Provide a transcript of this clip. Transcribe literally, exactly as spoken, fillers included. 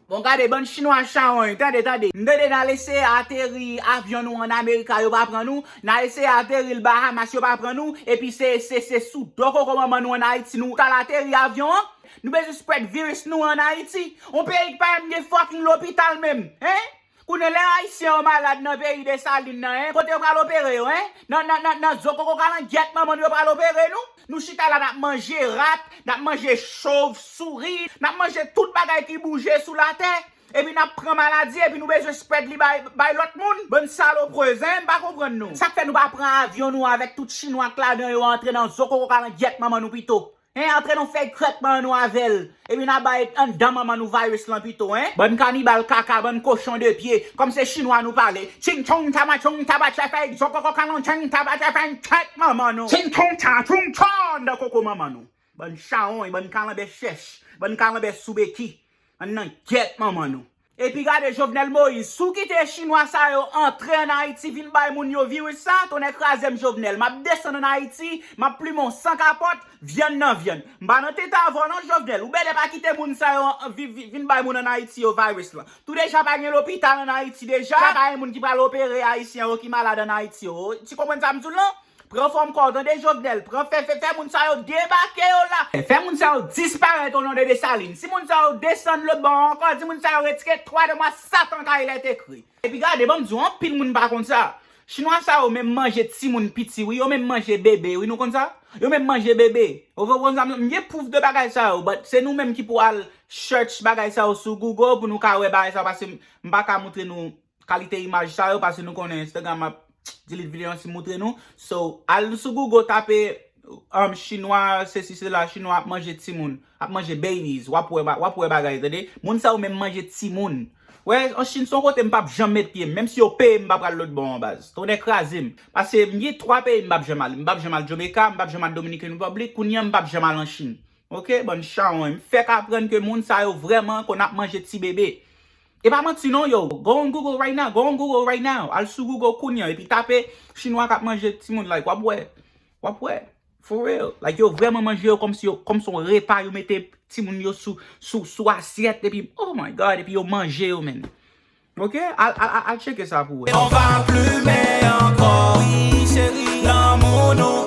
Bon, gade, bann chinwa chawony, tande, tande. M tande n al eseye ateri avyon nou ann Amerika, yo pa pran nou. N al eseye ateri l Bahamas, yo pa pran nou. Epi se, se, se sou do koko manman nou ann Ayiti nou t al ateri avyon an. Nou bezwen spread viris nou ann Ayiti. On peyi ki pa menm gen fucking lopital menm, hein? Kounye lè Ayisyen yo malad nan peyi Desalin nan, hein? Kote yo pral opere yo, hein? Nan, nan, nan, nan zo koko kalangyèt manman nou yo pral opere nou? Nou chita la, n ap manje rat, n ap manje chov souri, n ap manje tout bagay ki bouje sou latè. Epi n ap pran maladi, epi nou bezwen spread li bay, bay lòt moun. Bann saloprez, hein, m pa konprann nou. Sa k fè nou pa pran avyon nou avèk tout chinwa k ladan yo antre nan zo koko kalangyèt manman nou pito? Hein, antre nan fèy krèk manman nou avè l. Epi n a bay anndan manman nou virus lan pito, hein? Bann kanibal kaka, bann kochon de pye. Kòm se chinwa nou pale. Ching chong tama chong taba chèfèy zo koko kalon ching taba chèfèy chèk manman nou. Ching chong cha chung chon nan koko manman nou. Bann chawony, bann kalanbè chèch, bann kalanbè sou beki. Bann nan gyèt manman nou. Epi gade Jovenel Moïse, si w kite chinwa sa yo antre ann Ayiti vin bay moun yo viris sa, tonnè kraze m Jovenel, m ap desann ann Ayiti, m ap plimen w san kapòt, vyann nan vyann. M pa nan tete avè w non Jovenel, ou bèlè pa kite moun sa yo an- vi- vi- vin bay moun ann Ayiti yo virus lan. Tou deja pa gen lopital ann Ayiti deja, pa gen moun ki pral opere Ayisyen yo ki malad ann Ayiti yo. Ti konprann sa m di w lan? Pran fòm kò w, tande Jovenel. Pran fè, fè, fè moun sa yo debake yo la. Fè, fè moun sa yo disparèt o non de Desalin. Si moun sa yo desann lòt bò ankò, di moun sa yo retire twa de mwa Satan kay lèt ekri. Epi gade, ban m di w, anpil moun pa konn sa. Chinwa sa yo menm manje timoun piti, wi. Yo menm manje bebe, wi. Nou konn sa? Yo menm manje bebe. Ou konn sa? M gen pwouf de bagay sa yo, but se nou menm ki pou al search bagay sa yo sou Google pou nou ka wè bagay sa yo, paske m pa ka montre nou kalite imaj sa yo, paske nou konnen Instagram ap delete videyo an si m montre nou. So, al sou Google, tape um, chinwa, sesi, sela, chinwa ap manje timoun, ap manje babies, w ap wè, w ap wè bagay, tande? Moun sa yo menm manje timoun. Wè, an Chin, se yon kote m p ap janm met pye m. Menm si yo peye m, m pa pral lòt bò an baz. Tonnè kraze m. Paske m gen twa peyi m p ap janm ale. M p ap janm al Jamaica, m p ap janm al Dominican Republic, kounye a m p ap janm al an Chin. Ok, bann chawony. M fèk aprann ke moun sa yo vrèman konn ap manje ti bebe. E pa manti non, yo. Go on Google right now. Go on Google right now. Al sou Google kounye a epi tape chinwa k ap manje timoun, like, w ap wè. W ap wè. For real. Like, yo vrèman manje yo kòmsi yo, kòmsi yon repa, yo mete timoun yo sou, sou, sou asyèt epi, oh my God, epi yo manje yo, man. Ok? Al, al, al, al tcheke sa pou wè. On va plumen ankò, wi, cheri, lanmou nou